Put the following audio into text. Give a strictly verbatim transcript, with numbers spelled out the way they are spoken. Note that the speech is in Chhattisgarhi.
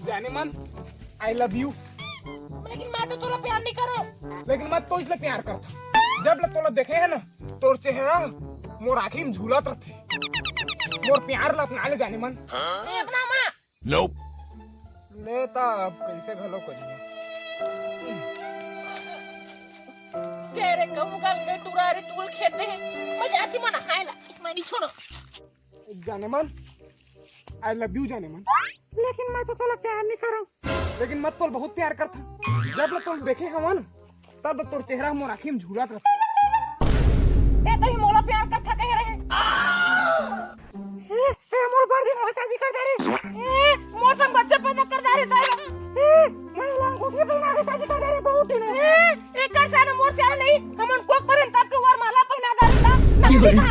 जाने मन, I love you। लेकिन मैं तो तोला प्यार नहीं करो। लेकिन मैं तो इसलिए प्यार करता, जब ले तोला देखे है ना, तोर चेहरा मोर आँखी में झूलत रहते। मोर प्यार ला अपना ले जाने मन। ए, अपना माँ। ले ता अब कैसे घलो करिए। कह रे कहूँ गल के टुरा रे तूल खेते हैं। मैं जाती मन हाय ला, मैं नहीं छोड़ो। जाने मन, I love you जाने मन। लेकिन मैं तो तोला प्यार नहीं करो। लेकिन मैं तोला बहुत प्यार करता। जब ले तोला देखे हवन, तब ले तोर चेहरा मोर आँखी में झूलत रहता। ए, तही मोला प्यार करता कह रहे। ए, ए, मोर बर दिन हो शादी कर दे रे। ए, मोर संग बच्चा पैदा कर दे रे, दाई। ए, मैं लांगो के बिना के शादी कर दे रे, बहुत दिन हो। ए, एकर साथ मोर चाहे नहीं, हमन कोक परन तब के वर माला पहना दे रे, ना।